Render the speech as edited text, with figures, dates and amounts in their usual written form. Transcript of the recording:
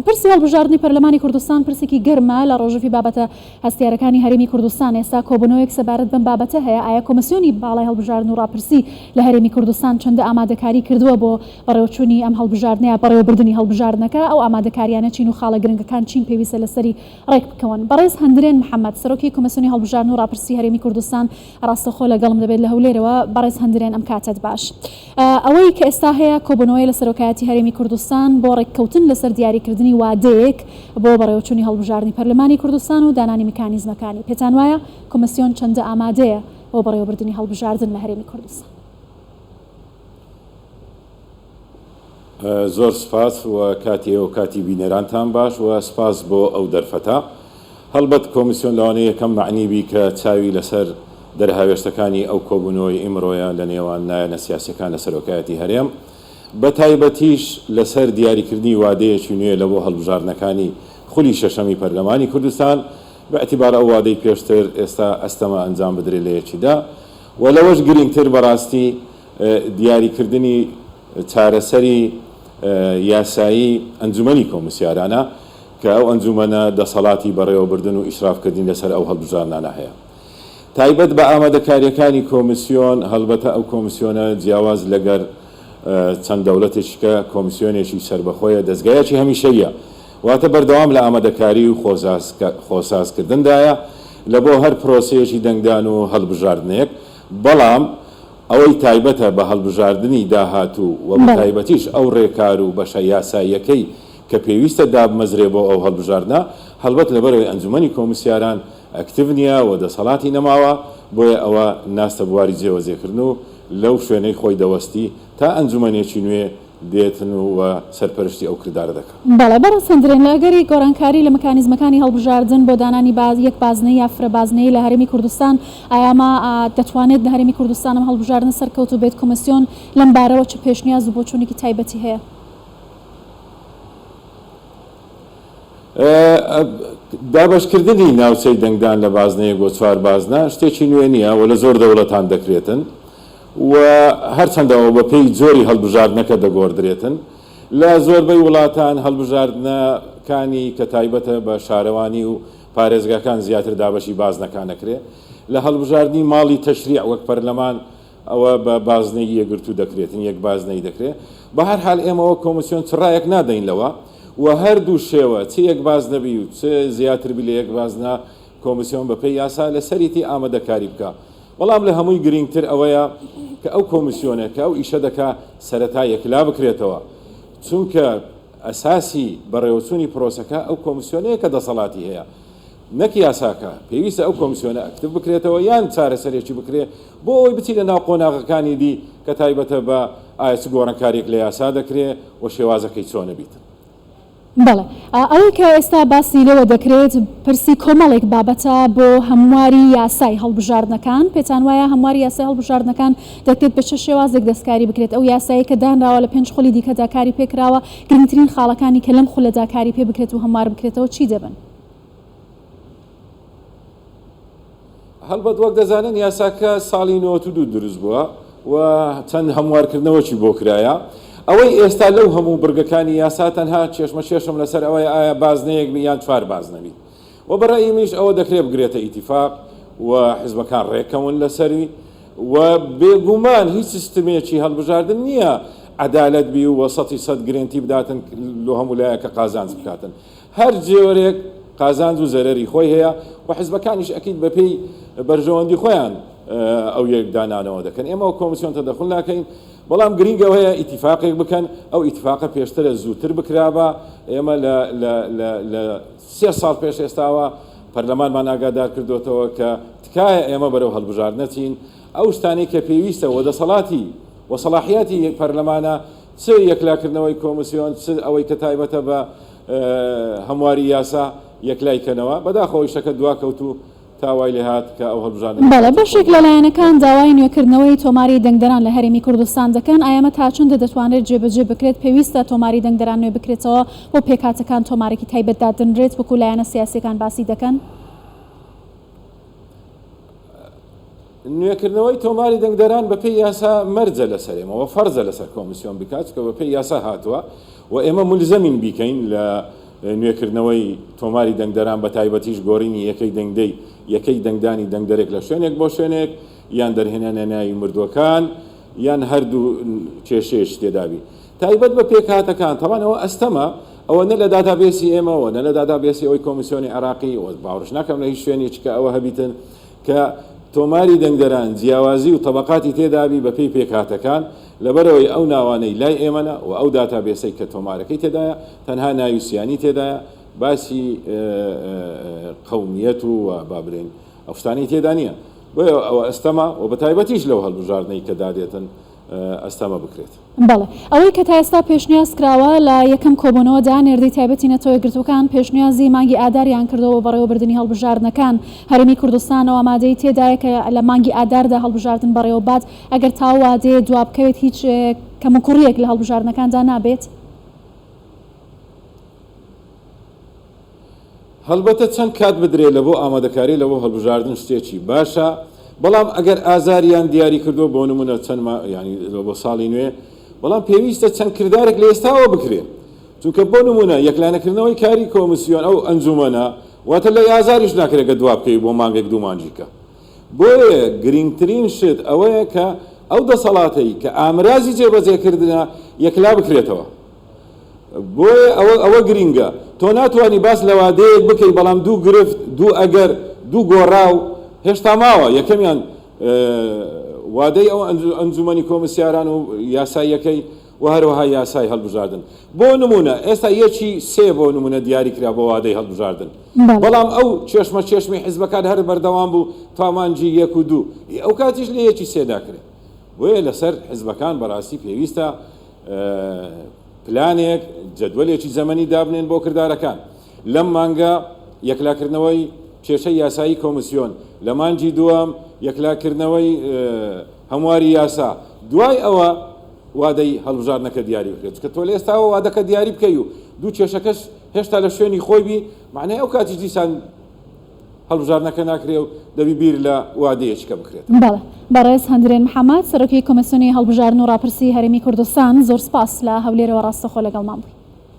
پرسی هەڵبژاردنی پەرلەمانی کوردستان پرسێکی گەرمە لە ڕۆژەفی بابەتە هەستیارەکانی هەرێمی کوردستان، ئێستا کۆبوونەوەیەک سەبارەت بەم بابەتە هەیە، ئایا کۆمسیۆنی باڵای هەڵبژاردن و ڕاپرسی لە هەرێمی کوردستان چەندە ئامادەکاری کردووە بۆ بەڕێوەچوونی ئەم هەڵبژاردنە یا بەڕێوەبردنی هەڵبژاردنەکە، ئەو ئامادەکاریانە چین و خاڵە گرنگەکان چین پێویستە لەسەری ڕێکبکەون؟ بەڕێز هەندرێن محەمەد، سەرۆکی کۆمسیۆنی هەڵبژاردن و ڕاپرسی هەرێمی کوردستان ڕاستەوخۆ لەگەڵم دەبێت لە هەولێرەوە، بەڕێز هەندرێن ئەم کاتەت باش. ئەوەی کە ئێستا هەیە کۆبوونەوەیە لە سەرۆکایەتی هەرێمی کوردستان بۆ ڕێککەوتن لەسەر دیاریکردنی وادەیەک بۆ بەڕێوەچوونی هەڵبژاردنی پەرلەمانی کوردستان و دانانی میکانیزمەکانی. پێتان وایە کۆمسیۆن چەندە ئامادەیە بۆ بەڕێوەبردنی هەڵبژاردن لە هەرێمی کوردستان؟ زۆر سپاس و کاتی ئێوە و کاتی بینەرانتان باش و سپاس بۆ ئەو دەرفەتە. هەڵبەت کۆمیسیۆن لەوانەیە یەکەم مەعنی بی کە چاوی لەسەر دەرهاوێشتەکانی ئەو کۆبوونەوەی ئیمڕۆیە لە نێوان لایەنە سیاسیەکان لە سەرۆکایەتی هەرێم بە تایبەتیش لەسەر دیاریکردنی وادەیەکی نوێ لە بۆ هەڵبژاردنەکانی خولی شەشەمی پەرلەمانی کوردستان بە ئیعتیبار ئەو وادەی پێشتر ئێستا ئەستەمە ئەنجام بدرێ لە یەکی دا و لەوەش گرینگتر بەڕاستی دیاریکردنی چارەسەری یاسایی ئەنجومەنی کۆمسیارانە کە ئەو ئەنجومەنە دەسەڵاتی بەڕێوەبردن و ئیشرافکردنی لەسەر ئەو هەڵبژاردنانە هەیە. تایبەت بە ئامادەکارییەکانی کۆمسیۆن، هەڵبەتە ئەو کۆمسیۆنە جیاواز لەگەر چەند دەوڵەتێکی کە کۆمسیۆنێکی سەربەخۆیە، دەزگایەکی هەمیشەییە، واتە بەردەوام لە ئامادەکاری و خۆسازکردندایە لە بۆ هەر پرۆسەیەکی دەنگدان و هەڵبژاردنێک، بەڵام ئەوەی تایبەتە بە هەڵبژاردنی داهاتوو و بە تایبەتیش ئەو ڕێکار و بەشە یاساییەکەی کە پێویستە دابمەزرێ بۆ ئەو هەڵبژاردنە، هەڵبەت لەبەرئەوەی ئەنجومەنی کۆمسیاران ئەکتیڤ نییە و دەسەڵاتی نەماوە، بۆیە ئەوە ناستە بواری جێوەجێکردن و لەو شوێنەی خۆی دەوەستی تا ئەنجومەنێکی نوێ دێتن و سەرپەرشتی ئەو کردارە دەکەن. بەڵێ بەڕێز هەندرێن، لە ئەگەری گۆڕانکاری لە مکانیزمەکانی هەڵبژاردن بۆ دانانی باز یەک بازنەیی یا فرە بازنەیی لە هەرێمی کوردستان، ئایا ئەمە دەتوانێت لە هەرێمی کوردستان ئەم هەڵبژاردنە سەرکەوتوو بێت، کۆمسیۆن لەم بارەوە چ پێشنیاز و بۆچوونێکی تایبەتی هەیە؟ دابەشکردنی ناوچەی دەنگدان لە بازنەیەک بۆ چوار بازنە شتێکی نوێ نییە و لە زۆر دەوڵەتان دەکرێتن و هەرچەندە ئەوە بەپێی جۆری هەڵبژاردنەکە دەگۆڕدرێتن. لە زۆربەی وڵاتان هەڵبژاردنەکانی کە تایبەتە بە شارەوانی و پارێزگاکان زیاتر دابەشی بازنەکان ئەکرێ. لە هەڵبژاردنی ماڵی تەشریع وەک پەرلەمان ئەوە بە بازنەی یەکگرتوو دەکرێتن، یەک بازنەیی دەکرێ. بە هەر حال ئێمە وەک کۆمیسیۆن چ ڕایەک نادەین لەوە و هەر دوو شێوە چ یەک بازنە بی و چ زیاتر بی لە یەک بازنە کۆمیسیۆن بە پێی یاسا لە سەریتی ئامادەکاری بکا. بەڵام لە هەمووی گرینگتر ئەوەیە کە ئەو کۆمیسیۆنە کە ئەو ئیشە دەکا سەرەتا یەکلا بکرێتەوە چونکە ئەساسی بەڕێوەچوونی پرۆسەکە ئەو کۆمیسیۆنەیە کە دەسەڵاتی هەیە نەک یاساکە، پێویستە ئەو کۆمسیۆنە ئەکتیڤ بکرێتەوە یان چارەسەرێکی بکرێ بۆ ئەوەی بچینە ناو قۆناغەکانی دی کە تایبەتە بە ئایا چ گۆڕانکاریەک لە یاسا دەکرێ و شێوازەکەی چۆنە بیت. بەڵێ ئەوەی کە ئێستا باسی لێوە دەکرێت پرسی کۆمەڵێک بابەتە بۆ هەمواری یاسای هەڵبژاردنەکان، پێتان وایە هەمواری یاسای هەڵبژاردنەکان دەکرێت بە چ شێوازێک دەستکاری بکرێت؟ ئەو یاسایەی کە دانراوە لە پێنج خولی دیکەدا کاری پێکراوە، گرنگترین خاڵەکانی کە لەم خولەدا کاری پێ بکرێت و هەموار بکرێتەوە چی دەبن؟ هەڵبەت وەک دەزانن یاساکە ساڵی 92 دروست بووە و چەند هەموارکردنەوەکی بۆ کرایە. ئەوەی ئێستا لەو هەموو بڕگەکانی یاسا تەنها کێشمەکێشم لەسەر ئەوەیە ئایا بازنەیەک بی یان چوار بازنە بی و بە ڕەئی منیش ئەوە دەکرێ بگرێتە ئیتیفاق و حزبەکان ڕێککەون لەسەری و بێگومان هیچ سیستمێکی هەڵبژاردن نییە عەدالەت بی و سەتی سەد گرێنتی بداتن لۆ هەموو لایەک کە قازانج بکاتن. هەر جۆرێک قازانج و زەرەری خۆی هەیە و حزبەکانیش ئەکید بەپێی بەرژەوەندی خۆیان ئەو یەکدانانەوە دەکەن. ئێمە وەک کۆمیسیۆن تەدەخول ناکەین، بەڵام گرینگ ئەوەیە ئیتیفاقێک بکەن، ئەو ئیتیفاقە پێشترە زووتر بکرابا، ئێمە لە لە لە لە سێ ساڵ پێش ئێستاوە پەرلەمانمان ئاگادار کردۆتەوە کە تکایە ئێمە بەرەو هەڵبژاردنە چین، ئەو شتانەی کە پێویستە و دەسەڵاتی و سەڵاحیاتی پەرلەمانە چ یەکلاکردنەوەی کۆمسیۆن چ ئەوەی کە تایبەتە بە هەمواری یاسا یەکلای کەنەوە، بەداخەوە ئیشەکە دواکەوت و تا وای لێهات کە ئەو هەڵبژاردنە لە بەڵێ، کاتی بەشێک خۆی لە لایەنەکان داوای نوێکردنەوەی تۆماری دەنگدەران لە هەرێمی کوردستان دەکەن، ئایا ئەمە تا چەندە دەتوانرێت جێبەجێ بکرێت، پێویستە تۆماری دەنگدەران نوێ بکرێتەوە، بۆ پێکهاتەکان تۆمارێکی تایبەت دادەنرێت وەکو لایەنە سیاسییەکان باسی دەکەن؟ نوێکردنەوەی تۆماری دەنگدەران بەپێی یاسا مەرجە لەسەر ئێمە و فەرزە لەسەر کۆمیسیۆن بکات، چونکە بەپێی یاسا هاتووە و ئێمە مولزەمین بیکەین لە نوێکردنەوەی تۆماری دەنگدەران بە تایبەتیش گۆڕینی یەکەی دەنگدەی یەکەی دەنگدانی دەنگدەرێک لە شوێنێک بۆ شوێنێک یان دەرهێنانی ناوی مردووەکان یان هەردوو کێشەیەکی تێدابی تایبەت بە پێکهاتەکان تەبعەن ئەوە ئەستەمە ئەوە نە لە داتابێسی ئێمەوە نە لە داتابێسی ئەوەی کۆمیسیۆنی عێراقی و باوەڕش ناکەم لە هیچ شوێنێکی کە ئەوە هەبیتن کە تۆماری دەنگدەران جیاوازی و تەبەقاتی تێدابی بە پێی پێکهاتەکان لەبەرئەوەی ئەو ناوانەی لای ئێمەنە و ئەو داتابێسەی کە تۆمارەکەی تێدایە تەنها ناوی سیانی تێدایە باسی قەومیەت و با بلێین ئەو شتانەی تێدا نییە بۆیە ئەوە ئەستەمە و بەتایبەتیش لەو هەڵبژاردنەی کە دادێتن ئەستەمە بکرێت. بەڵێ. ئەوەی کە تا ئێستا پێشنیاز کراوە، لە یەکەم کۆبوونەوەدا نێردەی تایبەتی نەتەوە یەکگرتووەکان پێشنیازی مانگی ئاداریان کردووە بۆ بەڕێوەبردنی هەڵبژاردنەکان. هەرێمی کوردستان ئەو ئامادەیی تێدایە کە لە مانگی ئاداردا هەڵبژاردن بەڕێوەببات. ئەگەر تا ئەو وادەیە دوابکەوێت هیچ کەموکوڕییەک لە هەڵبژاردنەکاندا نابێت؟ هەڵبەتە چەند کات بدرێ لە بۆ ئامادەکاری لە بۆ هەڵبژاردن شتێکی باشە، بەڵام ئەگەر ئازاریان دیاری کردووە بۆ نموونە چەند ما یانی لە بۆ ساڵی نوێ، بەڵام پێویستە چەند کردارێک لە ئێستاوە بکرێ. چونکە بۆ نموونە یەکلانەکردنەوەی کاری کۆمسیۆن ئەو ئەنجوومەنە واتە لە ئازاریش ناکرێ گە دوا بکەوی بۆ مانگێک دوو مانگی کە. بۆیە گرینگترین شت ئەوەیە کە ئەو دەسەڵاتەی کە ئامرازی جێبەجێکردنە یەکلا بکرێتەوە. بۆیە ئەوە ئەوە گرینگە. تۆ ناتوانی باس لە وادەیەک بکەی بەڵام دوو گرفت، دوو ئەگەر، دوو گۆڕاو هێشتا ماوە، یەکەمیان وادەی ئەو ئەنجومەنی کۆمسیاران و یاساییەکەی و هەروەها یاسای هەڵبژاردن. بۆ نموونە ئێستا یەکی سێ بۆ نموونە دیاری کرا بۆ وادەی هەڵبژاردن. بەڵام ئەو چێشمە چێشمی حیزبەکان هەر بەردەوام بوو تا مانگی یەک و دوو. ئەو کاتیش لە یەکی سێ ناکرێ. بۆیە لەسەر حیزبەکان بەڕاستی پێویستە پلانێک، جەدوەلێکی زەمەنی دابنێن بۆ کردارەکان. لەم مانگە یەکلاکردنەوەی کێشەی یاسایی کۆمسیۆن، لە مانگی دووەم یەکلاکردنەوەی هەمواری یاسا، دوای ئەوە وادەی هەڵبژاردنەکە دیاری بکرێت. چونکە تۆ لە ئێستاوە وادەکە دیاری بکەی و دوو کێشەکەش هێشتا لە شوێنی خۆی بی، مەعنای ئەو کاتیش دیسان هەڵبژاردنەکە ناکرێ و دەبی بیر لە وادەیەکی کە بکرێتەوە. بەڵێ. بەڕێز هەندرێن محەمەد، سەرۆکی کۆمسیۆنی هەڵبژاردن و ڕاپرسی هەرێمی کوردستان، زۆر سپاس لە هەولێرەوە ڕاستەوخۆ لەگەڵمان بووی.